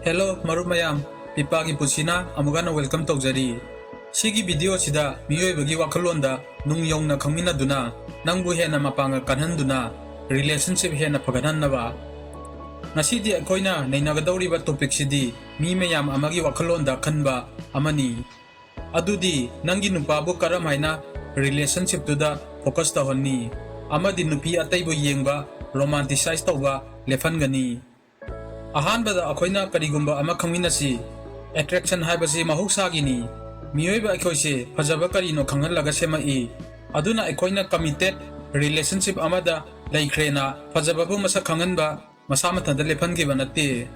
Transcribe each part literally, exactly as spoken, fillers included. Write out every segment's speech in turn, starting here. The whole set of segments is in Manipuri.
Hello ꯃꯔꯨꯞ ꯃꯌꯥꯝ, ꯄꯤꯄꯥꯒꯤ ꯄꯨꯟꯁꯤꯅ ꯑꯃꯨꯛ ꯍꯟꯅ welcome ꯇꯧꯖꯔꯤ꯫ ꯁꯤꯒꯤ video ꯁꯤꯗ ꯃꯤꯑꯣꯏꯕꯒꯤ ꯋꯥꯈꯜꯂꯣꯟꯗ ꯅꯨꯡ ꯌꯧꯅ ꯈꯪꯃꯤꯟꯅꯗꯨꯅ ꯅꯪꯕꯨ ꯍꯦꯟꯅ ꯃꯄꯥꯡꯒꯜ ꯀꯟꯍꯟꯗꯨꯅ relationship ꯍꯦꯟꯅ ꯐꯒꯠꯍꯟꯅꯕ꯫ ꯉꯁꯤꯗꯤ ꯑꯩꯈꯣꯏꯅ ꯅꯩꯅꯒꯗꯧꯔꯤꯕ topic ꯁꯤꯗꯤ ꯃꯤ ꯃꯌꯥꯝ ꯑꯃꯒꯤ ꯋꯥꯈꯜꯂꯣꯟꯗ ꯈꯟꯕ ꯑꯃꯅꯤ꯫ ꯑꯗꯨꯗꯤ ꯅꯪꯒꯤ ꯅꯨꯄꯥꯕꯨ ꯀꯔꯝ ꯍꯥꯏꯅ relationship ꯇꯨꯗ focus ꯇꯧꯍꯟꯅꯤ ꯑꯃꯗꯤ ꯅꯨꯄꯤ ꯑꯇꯩꯕꯨ ꯌꯦꯡꯕ, romanticize ꯇꯧꯕ ꯂꯦꯞꯍꯟꯒꯅꯤ? ꯑꯍꯥꯟꯕꯗ ꯑꯩꯈꯣꯏꯅ ꯀꯔꯤꯒꯨꯝꯕ ꯑꯃ ꯈꯪꯃꯤꯟꯅꯁꯤ꯫ Attraction ꯍꯥꯏꯕꯁꯤ ꯃꯍꯧꯁꯥꯒꯤꯅꯤ꯫ ꯃꯤꯑꯣꯏꯕ ꯑꯩꯈꯣꯏꯁꯦ ꯐꯖꯕ ꯀꯔꯤꯅꯣ ꯈꯪꯍꯜꯂꯒ ꯁꯦꯝꯃꯛꯏ꯫ ꯑꯗꯨꯅ ꯑꯩꯈꯣꯏꯅ committed relationship ꯑꯃꯗ ꯂꯩꯈ꯭ꯔꯦꯅ ꯐꯖꯕꯕꯨ ꯃꯁꯛ ꯈꯪꯍꯟꯕ ꯃꯁꯥ ꯃꯊꯟꯇ ꯂꯦꯞꯍꯟꯈꯤꯕ ꯅꯠꯇꯦ꯫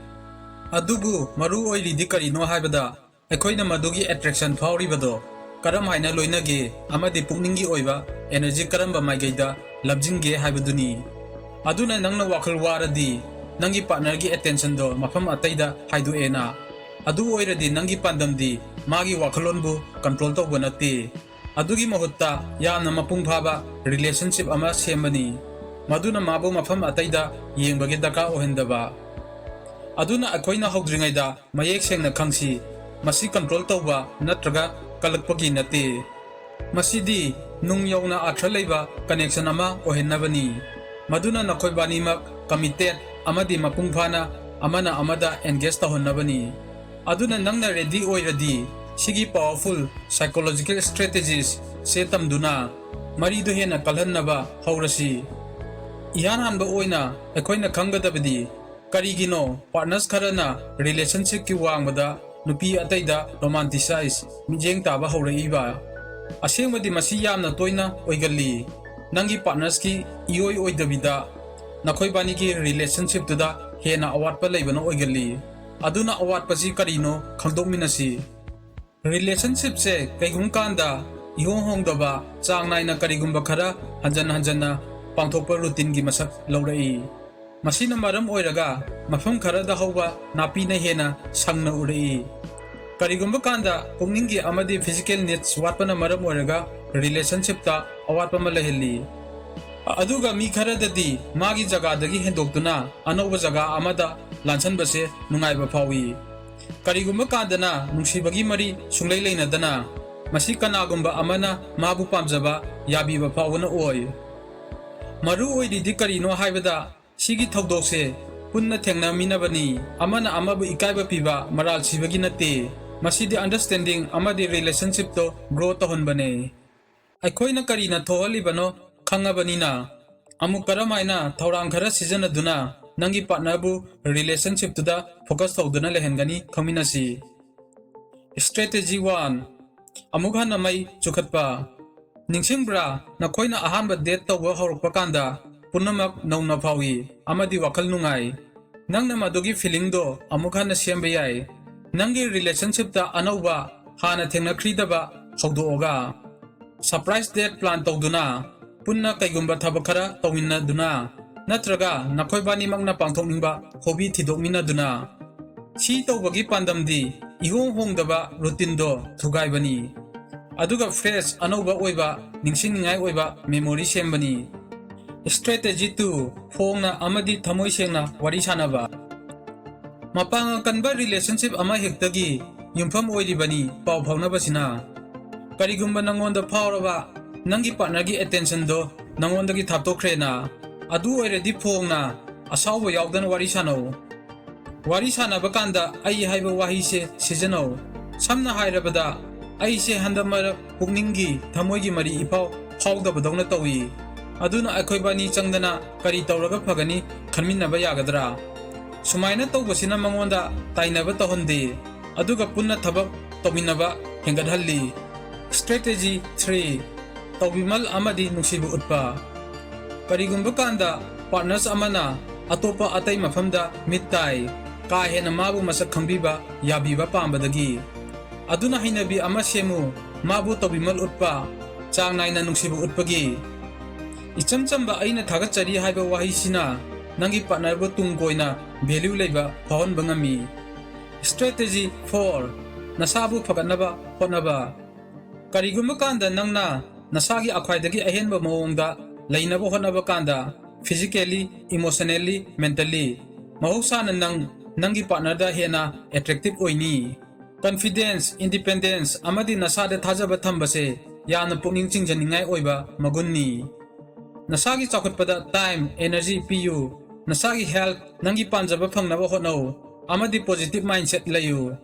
ꯑꯗꯨꯕꯨ ꯃꯔꯨ ꯑꯣꯏꯔꯤꯗꯤ ꯀꯔꯤꯅꯣ ꯍꯥꯏꯕꯗ, ꯑꯩꯈꯣꯏꯅ ꯃꯗꯨꯒꯤ attraction ꯐꯥꯎꯔꯤꯕꯗꯣ ꯀꯔꯝ ꯍꯥꯏꯅ ꯂꯣꯏꯅꯒꯦ ꯑꯃꯗꯤ ꯄꯨꯛꯅꯤꯡꯒꯤ ꯑꯣꯏꯕ energy ꯀꯔꯝꯕ ꯃꯥꯏꯀꯩꯗ ꯂꯝꯖꯤꯡꯒꯦ ꯍꯥꯏꯕꯗꯨꯅꯤ꯫ ꯑꯗꯨꯅ ꯅꯪꯅ ꯋꯥꯈꯜ ꯋꯥꯔꯗꯤ, ꯅꯪꯒꯤ partner ꯒꯤ attention ꯗꯣ ꯃꯐꯝ ꯑꯇꯩꯗ ꯍꯥꯏꯗꯣꯛꯑꯦꯅ꯫ ꯑꯗꯨ ꯑꯣꯏꯔꯗꯤ ꯅꯪꯒꯤ ꯄꯥꯟꯗꯝꯗꯤ ꯃꯥꯒꯤ ꯋꯥꯈꯜꯂꯣꯟꯕꯨ control ꯇꯧꯕ ꯅꯠꯇꯦ꯫ ꯑꯗꯨꯒꯤ ꯃꯍꯨꯠꯇ ꯌꯥꯝꯅ ꯃꯄꯨꯡ ꯐꯥꯕ relationship ꯑꯃ ꯁꯦꯝꯕꯅꯤ꯫ ꯃꯗꯨꯅ ꯃꯥꯕꯨ ꯃꯐꯝ ꯑꯇꯩꯗ ꯌꯦꯡꯕꯒꯤ ꯗꯔꯀꯥꯔ ꯑꯣꯏꯍꯟꯗꯕ꯫ ꯑꯗꯨꯅ ꯑꯩꯈꯣꯏꯅ ꯍꯧꯗ꯭ꯔꯤꯉꯩꯗ ꯃꯌꯦꯛ ꯁꯦꯡꯅ ꯈꯪꯁꯤ, ꯃꯁꯤ control ꯇꯧꯕ ꯅꯠꯇ꯭ꯔꯒ ꯀꯜꯂꯛꯄꯒꯤ ꯅꯠꯇꯦ꯫ ꯃꯁꯤꯗꯤ ꯅꯨꯡ ꯌꯧꯅ ꯑꯔꯊ ꯂꯩꯕ connection ꯑꯃ ꯑꯣꯏꯍꯟꯅꯕꯅꯤ, ꯃꯗꯨꯅ ꯅꯈꯣꯏꯕꯥꯅꯤꯃꯛ committed ꯑꯃꯗꯤ ꯃꯄꯨꯡ ꯐꯥꯅ ꯑꯃꯅ ꯑꯃꯗ engage ꯇꯧꯍꯟꯅꯕꯅꯤ꯫ ꯑꯗꯨꯅ ꯅꯪꯅ ready ꯑꯣꯏꯔꯗꯤ, ꯁꯤꯒꯤ powerful psychological strategies ꯁꯦ ꯇꯝꯗꯨꯅ ꯃꯔꯤꯗꯨ ꯍꯦꯟꯅ ꯀꯜꯍꯟꯅꯕ ꯍꯧꯔꯁꯤ꯫ ꯏꯍꯥꯟ ꯍꯥꯟꯕ ꯑꯣꯏꯅ ꯑꯩꯈꯣꯏꯅ ꯈꯪꯒꯗꯕꯗꯤ, ꯀꯔꯤꯒꯤꯅꯣ partners ꯈꯔꯅ relationship ꯀꯤ ꯋꯥꯡꯃꯗ ꯅꯨꯄꯤ ꯑꯇꯩꯗ romanticize, ꯃꯤꯠꯌꯦꯡ ꯇꯥꯕ ꯍꯧꯔꯛꯏꯕ? ꯑꯁꯦꯡꯕꯗꯤ ꯃꯁꯤ ꯌꯥꯝꯅ ꯇꯣꯏꯅ ꯑꯣꯏꯒꯜꯂꯤ꯫ ꯅꯪꯒꯤ partners ꯀꯤ ꯏꯑꯣꯏ ꯑꯣꯏꯗꯕꯤꯗ ꯅꯈꯣꯏꯕꯥꯅꯤꯒꯤ relationship ꯇꯨꯗ ꯍꯦꯟꯅ ꯑꯋꯥꯠꯄ ꯂꯩꯕꯅ ꯑꯣꯏꯒꯜꯂꯤ꯫ ꯑꯗꯨꯅ ꯑꯋꯥꯠꯄꯁꯤ ꯀꯔꯤꯅꯣ ꯈꯪꯗꯣꯛꯃꯤꯟꯅꯁꯤ꯫ Relationship ꯁꯦ ꯀꯩꯒꯨꯝꯕ ꯀꯥꯟꯗ ꯏꯍꯣꯡ ꯍꯣꯡꯗꯕ, ꯆꯥꯡ ꯅꯥꯏꯅ ꯀꯔꯤꯒꯨꯝꯕ ꯈꯔ ꯍꯟꯖꯟ ꯍꯟꯖꯟꯅ ꯄꯥꯡꯊꯣꯛꯄ routine ꯒꯤ ꯃꯁꯛ ꯂꯧꯔꯛꯏ꯫ ꯃꯁꯤꯅ ꯃꯔꯝ ꯑꯣꯏꯔꯒ ꯃꯐꯝ ꯈꯔꯗ ꯍꯧꯕ ꯅꯥꯄꯤꯅ ꯍꯦꯟꯅ ꯁꯪꯅ ꯎꯔꯛꯏ꯫ ꯀꯔꯤꯒꯨꯝꯕ ꯀꯥꯟꯗ ꯄꯨꯛꯅꯤꯡꯒꯤ ꯑꯃꯗꯤ physical needs ꯋꯥꯠꯄꯅ ꯃꯔꯝ ꯑꯣꯏꯔꯒ relationship ꯇ ꯑꯋꯥꯠꯄ ꯑꯃ ꯂꯩꯍꯜꯂꯤ꯫ ꯑꯗꯨꯒ ꯃꯤ ꯈꯔꯗꯗꯤ ꯃꯥꯒꯤ ꯖꯒꯥꯗꯒꯤ ꯍꯦꯟꯗꯣꯛꯇꯨꯅ ꯑꯅꯧꯕ ꯖꯒꯥ ꯑꯃꯗ ꯂꯥꯟꯁꯟꯕꯁꯦ ꯅꯨꯡꯉꯥꯏꯕ ꯐꯥꯎꯏ꯫ ꯀꯔꯤꯒꯨꯝꯕ ꯀꯥꯟꯗꯅ ꯅꯨꯡꯁꯤꯕꯒꯤ ꯃꯔꯤ ꯁꯨꯡꯂꯩ ꯂꯩꯅꯗꯅ ꯃꯁꯤ ꯀꯅꯥꯒꯨꯝꯕ ꯑꯃꯅ ꯃꯥꯕꯨ ꯄꯥꯝꯖꯕ ꯌꯥꯕꯤꯕ ꯐꯥꯎꯕꯅ ꯑꯣꯏ꯫ ꯃꯔꯨ ꯑꯣꯏꯔꯤꯗꯤ ꯀꯔꯤꯅꯣ ꯍꯥꯏꯕꯗ, ꯁꯤꯒꯤ ꯊꯧꯗꯣꯛꯁꯦ ꯄꯨꯟꯅ ꯊꯦꯡꯅꯃꯤꯟꯅꯕꯅꯤ꯫ ꯑꯃꯅ ꯑꯃꯕꯨ ꯏꯀꯥꯏꯕ ꯄꯤꯕ ꯃꯔꯥꯜ ꯁꯤꯕꯒꯤ ꯅꯠꯇꯦ꯫ ꯃꯁꯤꯗꯤ understanding ꯑꯃꯗꯤ relationshipꯇꯣ grow ꯇꯧꯍꯟꯕꯅꯦ꯫ ꯑꯩꯈꯣꯏꯅ ꯀꯔꯤꯅ ꯊꯣꯛꯍꯜꯂꯤꯕꯅꯣ ꯈꯪꯉꯕꯅꯤꯅ, ꯑꯃꯨꯛ ꯀꯔꯝꯍꯥꯏꯅ ꯊꯧꯔꯥꯡ ꯈꯔ ꯁꯤꯖꯤꯟꯅꯗꯨꯅ ꯅꯪꯒꯤ partnerꯕꯨ relationshipꯇꯨꯗ focus ꯇꯧꯗꯨꯅ ꯂꯩꯍꯟꯒꯅꯤ ꯈꯪꯃꯤꯟꯅꯁꯤ꯫ Strategy one, ꯑꯃꯨꯛ ꯍꯟꯅ ꯃꯩ ꯆꯨꯈꯠꯄ꯫ ꯅꯤꯡꯁꯤꯡꯕ꯭ꯔꯥ, ꯅꯈꯣꯏꯅ ꯑꯍꯥꯟꯕ date ꯇꯧꯕ ꯍꯧꯔꯛꯄ ꯀꯥꯟꯗ ꯄꯨꯝꯅꯃꯛ ꯅꯧꯅ ꯐꯥꯎꯏ ꯑꯃꯗꯤ ꯋꯥꯈꯜ ꯅꯨꯡꯉꯥꯏ꯫ ꯅꯪꯅ ꯃꯗꯨꯒꯤ feelingꯗꯣ ꯑꯃꯨꯛ ꯍꯟꯅ ꯁꯦꯝꯕ ꯌꯥꯏ꯫ ꯅꯪꯒꯤ relationshipꯇ ꯑꯅꯧꯕ, ꯍꯥꯟꯅ ꯊꯦꯡꯅꯈ꯭ꯔꯤꯗꯕ ꯍꯧꯗꯣꯛꯑꯒ꯫ Surprise date plan ꯇꯧꯗꯨꯅ, ꯄꯨꯟꯅ ꯀꯩꯒꯨꯝꯕ ꯊꯕꯛ ꯈꯔ ꯇꯧꯃꯤꯟꯅꯗꯨꯅ, ꯅꯠꯇ꯭ꯔꯒ ꯅꯈꯣꯏꯕꯥꯅꯤꯃꯛꯅ ꯄꯥꯡꯊꯣꯛꯅꯤꯡꯕ hobby ꯊꯤꯗꯣꯛꯃꯤꯟꯅꯗꯨꯅ꯫ ꯁꯤ ꯇꯧꯕꯒꯤ ꯄꯥꯟꯗꯝꯗꯤ ꯏꯍꯣꯡ ꯍꯣꯡꯗꯕ routineꯗꯣ ꯊꯨꯒꯥꯏꯕꯅꯤ꯫ ꯑꯗꯨꯒ fresh, ꯑꯅꯧꯕ ꯑꯣꯏꯕ, ꯅꯤꯡꯁꯤꯡꯅꯤꯡꯉꯥꯏ ꯑꯣꯏꯕ memory ꯁꯦꯝꯕꯅꯤ꯫ Strategy two, ꯐꯣꯡꯅ ꯑꯃꯗꯤ ꯊꯃꯣꯏ ꯁꯦꯡꯅ ꯋꯥꯔꯤ ꯁꯥꯅꯕ꯫ ꯃꯄꯥꯡꯒꯜ ꯀꯟꯕ relationship ꯑꯃ ꯍꯦꯛꯇꯒꯤ ꯌꯨꯝꯐꯝ ꯑꯣꯏꯔꯤꯕꯅꯤ ꯄꯥꯎ ꯐꯥꯎꯅꯕꯁꯤꯅ꯫ ꯀꯔꯤꯒꯨꯝꯕ ꯅꯪꯉꯣꯟꯗ ꯐꯥꯎꯔꯕ ꯅꯪꯒꯤ partnerꯒꯤ attentionꯗꯣ ꯅꯪꯉꯣꯟꯗꯒꯤ ꯊꯥꯞꯇꯣꯛꯈ꯭ꯔꯦꯅ, ꯑꯗꯨ ꯑꯣꯏꯔꯗꯤ ꯐꯣꯡꯅ ꯑꯁꯥꯎꯕ ꯌꯥꯎꯗꯅ ꯋꯥꯔꯤ ꯁꯥꯅꯧ꯫ ꯋꯥꯔꯤ ꯁꯥꯟꯅꯕ ꯀꯥꯟꯗ "ꯑꯩ" ꯍꯥꯏꯕ ꯋꯥꯍꯩꯁꯦ ꯁꯤꯖꯤꯟꯅꯧ꯫ ꯁꯝꯅ ꯍꯥꯏꯔꯕꯗ, "ꯑꯩꯁꯦ ꯍꯟꯗꯛ ꯃꯔꯛ ꯄꯨꯛꯅꯤꯡꯒꯤ, ꯊꯃꯣꯏꯒꯤ ꯃꯔꯤ ꯏꯐꯥꯎ ꯐꯥꯎꯗꯕꯗꯧꯅ ꯇꯧꯏ꯫ ꯑꯗꯨꯅ ꯑꯩꯈꯣꯏꯕꯥꯅꯤ ꯆꯪꯗꯅ ꯀꯔꯤ ꯇꯧꯔꯒ ꯐꯒꯅꯤ ꯈꯟꯃꯤꯟꯅꯕ ꯌꯥꯒꯗ꯭ꯔꯥ?" ꯁꯨꯃꯥꯏꯅ ꯇꯧꯕꯁꯤꯅ ꯃꯉꯣꯟꯗ ꯇꯥꯏꯅꯕ ꯇꯧꯍꯟꯗꯦ, ꯑꯗꯨꯒ ꯄꯨꯟꯅ ꯊꯕꯛ ꯇꯧꯃꯤꯟꯅꯕ ꯍꯦꯟꯒꯠꯍꯜꯂꯤ꯫ Strategy three, ꯇꯧꯕꯤꯃꯜ ꯑꯃꯗꯤ ꯅꯨꯡꯁꯤꯕ ꯎꯠꯄ꯫ ꯀꯔꯤꯒꯨꯝꯕ ꯀꯥꯟꯗ partners ꯑꯃꯅ ꯑꯇꯣꯞꯄ ꯑꯇꯩ ꯃꯐꯝꯗ ꯃꯤꯠ ꯇꯥꯏ, ꯀꯥ ꯍꯦꯟꯅ ꯃꯥꯕꯨ ꯃꯁꯛ ꯈꯪꯕꯤꯕ, ꯌꯥꯕꯤꯕ ꯄꯥꯝꯕꯗꯒꯤ꯫ ꯑꯗꯨꯅ ꯍꯩꯅꯕꯤ ꯑꯃ ꯁꯦꯝꯃꯨ, ꯃꯥꯕꯨ ꯇꯧꯕꯤꯃꯜ ꯎꯠꯄ, ꯆꯥꯡ ꯅꯥꯏꯅ ꯅꯨꯡꯁꯤꯕ ꯎꯠꯄꯒꯤ꯫ ꯏꯆꯝ ꯆꯝꯕ "ꯑꯩꯅ ꯊꯥꯒꯠꯆꯔꯤ" ꯍꯥꯏꯕ ꯋꯥꯍꯩꯁꯤꯅ ꯅꯪꯒꯤ partnerꯕꯨ ꯇꯨꯡ ꯀꯣꯏꯅ value ꯂꯩꯕ ꯐꯥꯎꯍꯟꯕ ꯉꯝꯃꯤ꯫ Strategy four, ꯅꯁꯥꯕꯨ ꯐꯒꯠꯅꯕ ꯍꯣꯠꯅꯕ꯫ ꯀꯔꯤꯒꯨꯝꯕ ꯀꯥꯟꯗ ꯅꯪꯅ ꯅꯁꯥꯒꯤ ꯑꯈ꯭ꯋꯥꯏꯗꯒꯤ ꯑꯍꯦꯟꯕ ꯃꯑꯣꯡꯗ ꯂꯩꯅꯕ ꯍꯣꯠꯅꯕ ꯀꯥꯟꯗ, physically, emotionally, mentally, ꯃꯍꯧꯁꯥꯅ ꯅꯪ ꯅꯪꯒꯤ ꯄꯥꯔꯠꯅꯔꯗ ꯍꯦꯟꯅ ꯑꯦꯇ꯭ꯔꯦꯛꯇꯤꯚ ꯑꯣꯏꯅꯤ꯫ ꯀꯟꯐꯤꯗꯦꯟꯁ, ꯏꯟꯗꯤꯄꯦꯟꯗꯦꯟꯁ ꯑꯃꯗꯤ ꯅꯁꯥꯗ ꯊꯥꯖꯕ ꯊꯝꯕꯁꯦ ꯌꯥꯝꯅ ꯄꯨꯛꯅꯤꯡ ꯆꯤꯡꯁꯤꯟꯅꯤꯡꯉꯥꯏ ꯑꯣꯏꯕ ꯃꯒꯨꯟꯅꯤ꯫ ꯅꯁꯥꯒꯤ ꯆꯥꯎꯈꯠꯄꯗ ꯇꯥꯏꯝ, ꯑꯦꯅꯔꯖꯤ ꯄꯤꯌꯨ꯫ ꯅꯁꯥꯒꯤ ꯍꯦꯜꯊ, ꯅꯪꯒꯤ ꯄꯥꯝꯖꯕ ꯐꯪꯅꯕ ꯍꯣꯠꯅꯧ ꯑꯃꯗꯤ ꯄꯣꯖꯤꯇꯤꯚ ꯃꯥꯏꯟꯁꯦꯠ ꯂꯩꯌꯨ꯫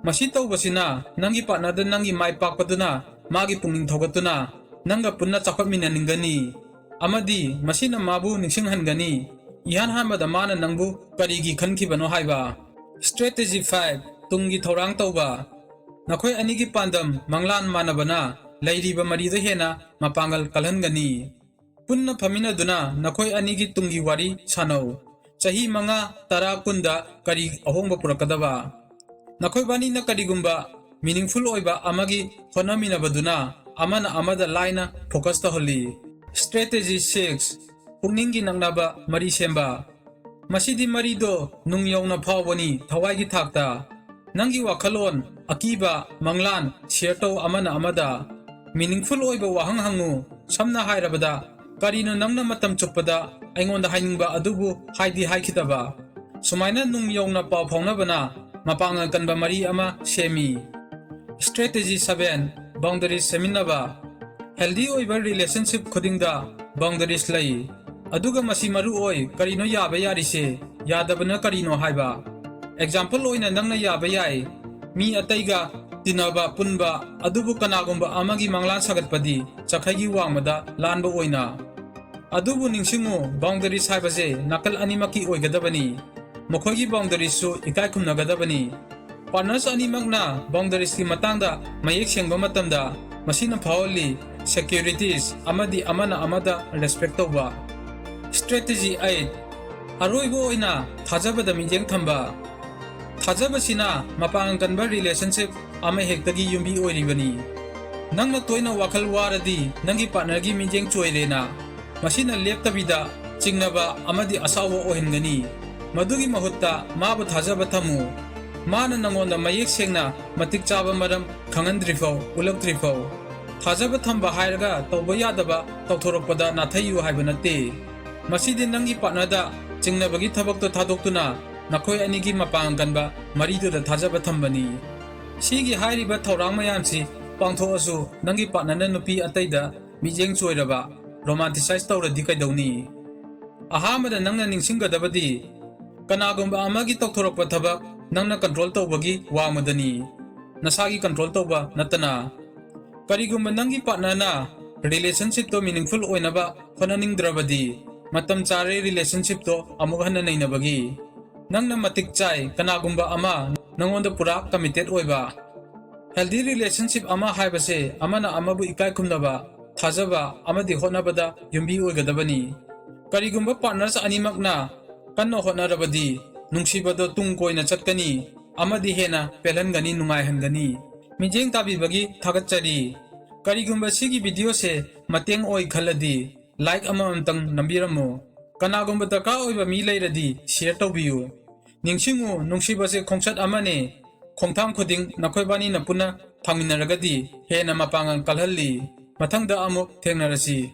ꯃꯁꯤ ꯇꯧꯕꯁꯤꯅ ꯅꯪꯒꯤ ꯄꯥꯔꯠꯅꯔꯗ ꯅꯪꯒꯤ ꯃꯥꯏ ꯄꯥꯛꯄꯗꯨꯅ ꯃꯥꯒꯤ ꯄꯨꯛꯅꯤꯡ ꯊꯧꯒꯠꯇꯨꯅ ꯅꯪꯒ ꯄꯨꯟꯅ ꯆꯥꯎꯈꯠꯃꯤꯟꯅꯅꯤꯡꯒꯅꯤ꯫ ꯑꯃꯗꯤ ꯃꯁꯤꯅ ꯃꯥꯕꯨ ꯅꯤꯡꯁꯤꯡꯍꯟꯒꯅꯤ꯫ ꯏꯍꯥꯟ ꯍꯥꯟꯕꯗ ꯃꯥꯅ ꯅꯪꯕꯨ ꯀꯔꯤꯒꯤ ꯈꯟꯈꯤꯕꯅꯣ ꯍꯥꯏꯕ꯫ ꯁ꯭ꯇ꯭ꯔꯦꯇꯦꯖꯤ ꯐꯥꯏꯚ, ꯇꯨꯡꯒꯤ ꯊꯧꯔꯥꯡ ꯇꯧꯕ꯫ ꯅꯈꯣꯏ ꯑꯅꯤꯒꯤ ꯄꯥꯟꯗꯝ ꯃꯪꯂꯥꯟ ꯃꯥꯟꯅꯕꯅ ꯂꯩꯔꯤꯕ ꯃꯔꯤꯗ ꯍꯦꯟꯅ ꯃꯄꯥꯡꯒꯜ ꯀꯜꯍꯟꯒꯅꯤ꯫ ꯄꯨꯟꯅ ꯐꯝꯃꯤꯟꯅꯗꯨꯅ ꯅꯈꯣꯏ ꯑꯅꯤꯒꯤ ꯇꯨꯡꯒꯤ ꯋꯥꯔꯤ ꯁꯥꯟꯅꯧ꯫ ꯆꯍꯤ ꯃꯉꯥ, ꯇꯔꯥ, ꯀꯨꯟꯗ ꯀꯔꯤ ꯑꯍꯣꯡꯕ ꯄꯨꯔꯛꯀꯗꯕ? ꯅꯈꯣꯏꯕꯥꯅꯤꯅ ꯀꯔꯤꯒꯨꯝꯕ ꯃꯤꯅꯤꯡꯐꯨꯜ ꯑꯣꯏꯕ ꯑꯃꯒꯤ ꯍꯣꯠꯅꯃꯤꯟꯅꯕꯗꯨꯅ ꯑꯃꯅ ꯑꯃꯗ ꯂꯥꯏꯅ ꯐꯣꯀꯁ ꯇꯧꯍꯜꯂꯤ꯫ ꯁ꯭ꯇ꯭ꯔꯦꯇꯦꯖꯤ ꯁꯤꯛꯁ, ꯄꯨꯛꯅꯤꯡꯒꯤ ꯅꯛꯅꯕ ꯃꯔꯤ ꯁꯦꯝꯕ꯫ ꯃꯁꯤꯗꯤ ꯃꯔꯤꯗꯣ ꯅꯨꯡ ꯌꯧꯅ ꯐꯥꯎꯕꯅꯤ, ꯊꯋꯥꯏꯒꯤ ꯊꯥꯛꯇ꯫ ꯅꯪꯒꯤ ꯋꯥꯈꯜꯂꯣꯟ, ꯑꯀꯤꯕ, ꯃꯪꯂꯥꯟ ꯁꯤꯌꯔ ꯇꯧ ꯑꯃꯅ ꯑꯃꯗ꯫ ꯃꯤꯅꯤꯡꯐꯨꯜ ꯑꯣꯏꯕ ꯋꯥꯍꯪ ꯍꯪꯉꯨ꯫ ꯁꯝꯅ ꯍꯥꯏꯔꯕꯗ, "ꯀꯔꯤꯅꯣ ꯅꯪꯅ ꯃꯇꯝ ꯆꯨꯞꯄꯗ ꯑꯩꯉꯣꯟꯗ ꯍꯥꯏꯅꯤꯡꯕ ꯑꯗꯨꯕꯨ ꯍꯥꯏꯗꯤ ꯍꯥꯏꯈꯤꯗꯕ?" ꯁꯨꯃꯥꯏꯅ ꯅꯨꯡ ꯌꯧꯅ ꯄꯥꯎ ꯐꯥꯎꯅꯕꯅ ꯃꯄꯥꯡꯒꯜ ꯀꯟꯕ ꯃꯔꯤ ꯑꯃ ꯁꯦꯝꯃꯤ꯫ ꯁ꯭ꯇ꯭ꯔꯦꯇꯦꯖꯤ ꯁꯚꯦꯟ, ꯕꯥꯎꯟꯗꯔꯤꯁ ꯁꯦꯝꯃꯤꯟꯅꯕ꯫ ꯍꯦꯜꯗꯤ ꯑꯣꯏꯕ ꯔꯤꯂꯦꯁꯟꯁꯤꯞ ꯈꯨꯗꯤꯡꯗ ꯕꯥꯎꯟꯗꯔꯤꯁ ꯂꯩ꯫ ꯑꯗꯨꯒ ꯃꯁꯤ ꯃꯔꯨ ꯑꯣꯏ, ꯀꯔꯤꯅꯣ ꯌꯥꯕ ꯌꯥꯔꯤꯁꯦ? ꯌꯥꯗꯕꯅ ꯀꯔꯤꯅꯣ ꯍꯥꯏꯕ꯫ ꯑꯦꯛꯖꯥꯝꯄꯜ ꯑꯣꯏꯅ ꯅꯪꯅ ꯌꯥꯕ ꯌꯥꯏ, ꯃꯤ ꯑꯇꯩꯒ ꯇꯤꯟꯅꯕ, ꯄꯨꯟꯕ, ꯑꯗꯨꯕꯨ ꯀꯅꯥꯒꯨꯝꯕ ꯑꯃꯒꯤ ꯃꯪꯂꯥꯟ ꯁꯥꯒꯠꯄꯗꯤ ꯆꯈꯩꯒꯤ ꯋꯥꯡꯃꯗ ꯂꯥꯟꯕ ꯑꯣꯏꯅ꯫ ꯑꯗꯨꯕꯨ ꯅꯤꯡꯁꯤꯡꯉꯨ, ꯕꯥꯎꯟꯗꯔꯤꯁ ꯍꯥꯏꯕꯁꯦ ꯅꯥꯀꯜ ꯑꯅꯤꯃꯛꯀꯤ ꯑꯣꯏꯒꯗꯕꯅꯤ꯫ ꯃꯈꯣꯏꯒꯤ ꯕꯥꯎꯟꯗꯔꯤꯁꯁꯨ ꯏꯀꯥꯏ ꯈꯨꯝꯅꯒꯗꯕꯅꯤ꯫ ꯄꯥꯔꯠꯅꯔꯁ ꯑꯅꯤꯃꯛꯅ ꯕꯥꯎꯟꯗꯔꯤꯁꯀꯤ ꯃꯇꯥꯡꯗ ꯃꯌꯦꯛ ꯁꯦꯡꯕ ꯃꯇꯝꯗ, ꯃꯁꯤꯅ ꯐꯥꯎꯍꯜꯂꯤ ꯁꯦꯀ꯭ꯌꯨꯔꯤꯇꯤꯁ ꯑꯃꯗꯤ ꯑꯃꯅ ꯑꯃꯗ ꯔꯦꯁꯄꯦꯛ ꯇꯧꯕ꯫ ꯁ꯭ꯇ꯭ꯔꯦꯇꯦꯖꯤ ꯑꯩꯠ, ꯑꯔꯣꯏꯕ ꯑꯣꯏꯅ ꯊꯥꯖꯕꯗ ꯃꯤꯠꯌꯦꯡ ꯊꯝꯕ꯫ ꯊꯥꯖꯕꯁꯤꯅ ꯃꯄꯥꯡꯒꯜ ꯀꯟꯕ ꯔꯤꯂꯦꯁꯟꯁꯤꯞ ꯑꯃꯍꯦꯛꯇꯒꯤ ꯌꯨꯝꯕꯤ ꯑꯣꯏꯔꯤꯕꯅꯤ꯫ ꯅꯪꯅ ꯇꯣꯏꯅ ꯋꯥꯈꯜ ꯋꯥꯔꯗꯤ ꯅꯪꯒꯤ ꯄꯥꯔꯠꯅꯔꯒꯤ ꯃꯤꯠꯌꯦꯡ ꯆꯣꯏꯔꯦꯅ ꯃꯁꯤꯅ ꯂꯦꯞꯇꯕꯤꯗ ꯆꯤꯡꯅꯕ ꯑꯃꯗꯤ ꯑꯁꯥꯎꯕ ꯑꯣꯏꯍꯟꯒꯅꯤ꯫ ꯃꯗꯨꯒꯤ ꯃꯍꯨꯠꯇ ꯃꯥꯕꯨ ꯊꯥꯖꯕ ꯊꯝꯃꯨ꯫ ꯃꯥꯅ ꯅꯉꯣꯟꯗ ꯃꯌꯦꯛ ꯁꯦꯡꯅ ꯃꯇꯤꯛ ꯆꯥꯕ ꯃꯔꯝ ꯈꯪꯍꯟꯗ꯭ꯔꯤꯐꯥꯎ, ꯎꯠꯂꯛꯇ꯭ꯔꯤꯐꯥꯎ꯫ ꯊꯥꯖꯕ ꯊꯝꯕ ꯍꯥꯏꯔꯒ ꯇꯧꯕ ꯌꯥꯗꯕ ꯇꯧꯊꯣꯔꯛꯄꯗ ꯅꯥꯊꯩꯌꯨ ꯍꯥꯏꯕ ꯅꯠꯇꯦ꯫ ꯃꯁꯤꯗꯤ ꯅꯪꯒꯤ ꯄꯥꯔꯠꯅꯔꯗ ꯆꯤꯡꯅꯕꯒꯤ ꯊꯕꯛꯇꯣ ꯊꯥꯗꯣꯛꯇꯨꯅ ꯅꯈꯣꯏ ꯑꯅꯤꯒꯤ ꯃꯄꯥꯡꯒꯜ ꯀꯟꯕ ꯃꯔꯤꯗꯨꯗ ꯊꯥꯖꯕ ꯊꯝꯕꯅꯤ꯫ ꯁꯤꯒꯤ ꯍꯥꯏꯔꯤꯕ ꯊꯧꯔꯥꯡ ꯃꯌꯥꯝꯁꯤ ꯄꯥꯡꯊꯣꯛꯑꯁꯨ ꯅꯪꯒꯤ ꯄꯥꯔꯠꯅꯔꯅ ꯅꯨꯄꯤ ꯑꯇꯩꯗ ꯃꯤꯠꯌꯦꯡ ꯆꯣꯏꯔꯕ, ꯔꯣꯃꯥꯟꯇꯤꯁꯥꯏꯖ ꯇꯧꯔꯗꯤ ꯀꯩꯗꯧꯅꯤ? ꯑꯍꯥꯟꯕꯗ ꯅꯪꯅ ꯅꯤꯡꯁꯤꯡꯒꯗꯕꯗꯤ ꯀꯅꯥꯒꯨꯝꯕ ꯑꯃꯒꯤ ꯇꯧꯊꯣꯔꯛꯄ ꯊꯕꯛ ꯅꯪꯅ ꯀꯟꯇ꯭ꯔꯣꯜ ꯇꯧꯕꯒꯤ ꯋꯥꯡꯃꯗꯅꯤ, ꯅꯁꯥꯒꯤ ꯀꯟꯇ꯭ꯔꯣꯜ ꯇꯧꯕ ꯅꯠꯇꯅ꯫ ꯀꯔꯤꯒꯨꯝꯕ ꯅꯪꯒꯤ ꯄꯥꯔꯠꯅꯔꯅ ꯔꯤꯂꯦꯁꯟꯁꯤꯞꯇꯣ ꯃꯤꯅꯤꯡꯐꯨꯜ ꯑꯣꯏꯅꯕ ꯍꯣꯠꯅꯅꯤꯡꯗ꯭ꯔꯕꯗꯤ, ꯃꯇꯝ ꯆꯥꯔꯦ ꯔꯤꯂꯦꯁꯟꯁꯤꯞꯇꯣ ꯑꯃꯨꯛ ꯍꯟꯅ ꯅꯩꯅꯕꯒꯤ꯫ ꯅꯪꯅ ꯃꯇꯤꯛ ꯆꯥꯏ ꯀꯅꯥꯒꯨꯝꯕ ꯑꯃ ꯅꯪꯉꯣꯟꯗ ꯄꯨꯔꯥ ꯀꯃꯤꯇꯦꯠ ꯑꯣꯏꯕ꯫ ꯍꯦꯜꯗꯤ ꯔꯤꯂꯦꯁꯟꯁꯤꯞ ꯑꯃ ꯍꯥꯏꯕꯁꯦ ꯑꯃꯅ ꯑꯃꯕꯨ ꯏꯀꯥꯏ ꯈꯨꯝꯅꯕ, ꯊꯥꯖꯕ ꯑꯃꯗꯤ ꯍꯣꯠꯅꯕꯗ ꯌꯨꯝꯕꯤ ꯑꯣꯏꯒꯗꯕꯅꯤ꯫ ꯀꯔꯤꯒꯨꯝꯕ ꯄꯥꯔꯠꯅꯔꯁ ꯑꯅꯤꯃꯛꯅ ꯀꯟꯅ ꯍꯣꯠꯅꯔꯕꯗꯤ, ꯅꯨꯡꯁꯤꯕꯗꯣ ꯇꯨꯡ ꯀꯣꯏꯅ ꯆꯠꯀꯅꯤ ꯑꯃꯗꯤ ꯍꯦꯟꯅ ꯄꯦꯜꯍꯟꯒꯅꯤ, ꯅꯨꯡꯉꯥꯏꯍꯟꯒꯅꯤ꯫ ꯃꯤꯠꯌꯦꯡ ꯇꯥꯕꯤꯕꯒꯤ ꯊꯥꯒꯠꯆꯔꯤ꯫ ꯀꯔꯤꯒꯨꯝꯕ ꯁꯤꯒꯤ ꯚꯤꯗꯤꯑꯣꯁꯦ ꯃꯇꯦꯡ ꯑꯣꯏ ꯈꯜꯂꯗꯤ, ꯂꯥꯏꯛ ꯑꯃꯃꯝꯇꯪ ꯅꯝꯕꯤꯔꯝꯃꯨ꯫ ꯀꯅꯥꯒꯨꯝꯕ ꯗꯔꯀꯥꯔ ꯑꯣꯏꯕ ꯃꯤ ꯂꯩꯔꯗꯤ ꯁꯤꯌꯔ ꯇꯧꯕꯤꯌꯨ꯫ ꯅꯤꯡꯁꯤꯡꯉꯨ, ꯅꯨꯡꯁꯤꯕꯁꯦ ꯈꯣꯡꯆꯠ ꯑꯃꯅꯦ꯫ ꯈꯣꯡꯊꯥꯡ ꯈꯨꯗꯤꯡ ꯅꯈꯣꯏꯕꯥꯅꯤꯅ ꯄꯨꯟꯅ ꯊꯥꯡꯃꯤꯟꯅꯔꯒꯗꯤ ꯍꯦꯟꯅ ꯃꯄꯥꯡꯒꯜ ꯀꯜꯍꯜꯂꯤ꯫ ꯃꯊꯪꯗ ꯑꯃꯨꯛ ꯊꯦꯡꯅꯔꯁꯤ꯫